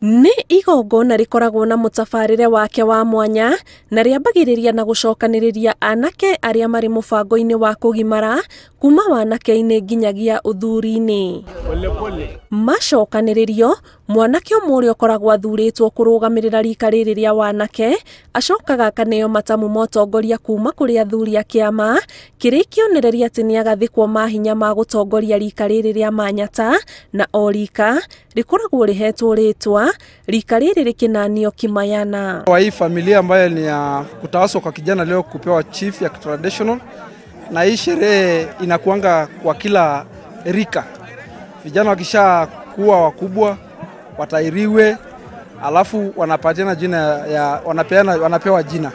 Nĩ igongona rĩkoragwo na mũtabarĩre wake wa mwanya na rĩambagĩrĩria na gũcokanĩrĩria anake arĩa marĩ mũbango-inĩ wa kũgimara kuma wanake-inĩ nginyagia ũthuri-inĩ. Macokanĩrĩrio, mwanake ũmwe ũrĩa ũkoragwo athurĩtwo kũrũgamĩrĩra rika rĩrĩ rĩa wanake acokaga akaneo matamu ma ũtongoria kuma kũrĩ athuri a kĩama kĩrĩ kĩonereria atĩ nĩagathĩkwo mahinya ma gũtongoria rika rĩrĩ rĩa Manyata, na o rika rĩkoragwo rĩhetwo rĩtwa, rika rĩrĩ rĩkĩnanio Kimayana. Kwa hii familia ambayo ni ya kutawaswa kwa kijana leo kupewa chief ya traditional, na hii sherehe inakuanga kwa kila rika. Vijana wakisha kuwa wakubwa watairiwe, alafu wanapatiana jina ya wanapewa jina.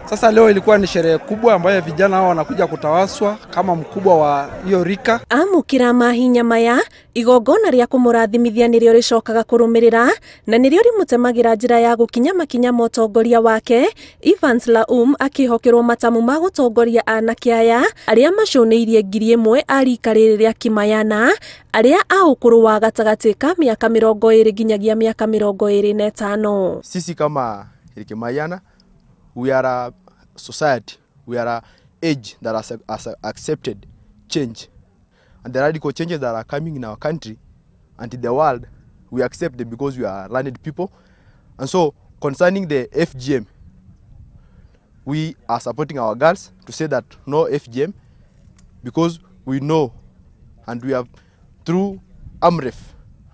Sasa leo ilikuwa ni sherehe kubwa ambayo vijana hao wanakuja kutawaswa kama mkubwa wa hiyo rika. Amukira mahinya maya, igongona rĩa kũmũrathimithia nĩrĩo rĩcokaga kũrũmĩrĩra na nĩrĩo rĩmũtemagĩra njĩra ya gũkinya makinya ma ũtongoria wake. Evans Laum akĩhokerwo matamu ma gũtongoria anake aya arĩa macũnĩirie 1000 a rika rĩrĩ rĩa Kimayana, arĩa a ũkũrũ wa gatagatĩ ka mĩaka 20 nginyagia mĩaka 25. Sisi kama Kimayana, we are a society, we are a age that has accepted change. And the radical changes that are coming in our country and in the world, we accept them because we are learned people. And so concerning the FGM, we are supporting our girls to say that no FGM, because we know and we have through AMREF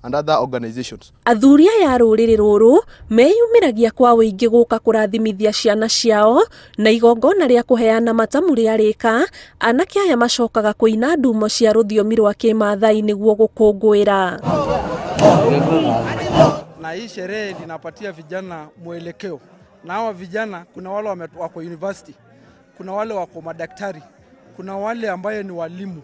and other organizations. Athuri aya a rũrĩrĩ rũrũ meyumĩragia kwa ũingĩ gũka kũrathimithia ciana ciao, na igongona rĩa kũheana matamu rĩarĩka, anake aya macokaga kũina ndumo cia rũthiomi rwa Kĩmathai nĩguo gũkũngũĩra. Na hii sherehe linapatia vijana mwelekeo. Na hawa vijana kuna wale wako university, kuna wale wako madaktari, kuna wale ambaye ni walimu.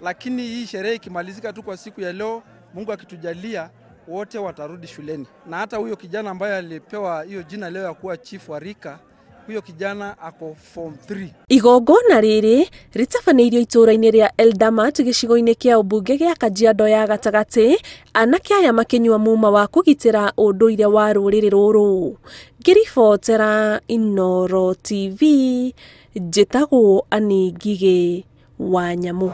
Lakini hii sherehe ikimalizika tu kwa siku ya leo, Mungu akitujalia wote watarudi shuleni. Na hata huyo kijana ambaye alipewa hiyo jina leo ya kuwa chief wa rika, huyo kijana ako form 3. Igongona rĩrĩ rĩtabanĩirio itũũra-inĩ rĩa Eldamat gĩcigo-inĩ kĩa ũmbunge gĩa Kajiado ya gatagatĩ, anake aya makĩnyua muma wa kũgitĩra ũndũire wa rũrĩrĩ rũrũ. Ngĩribotera Inooro TV, njĩtagwo Annie Ngigĩ wa Nyamũ.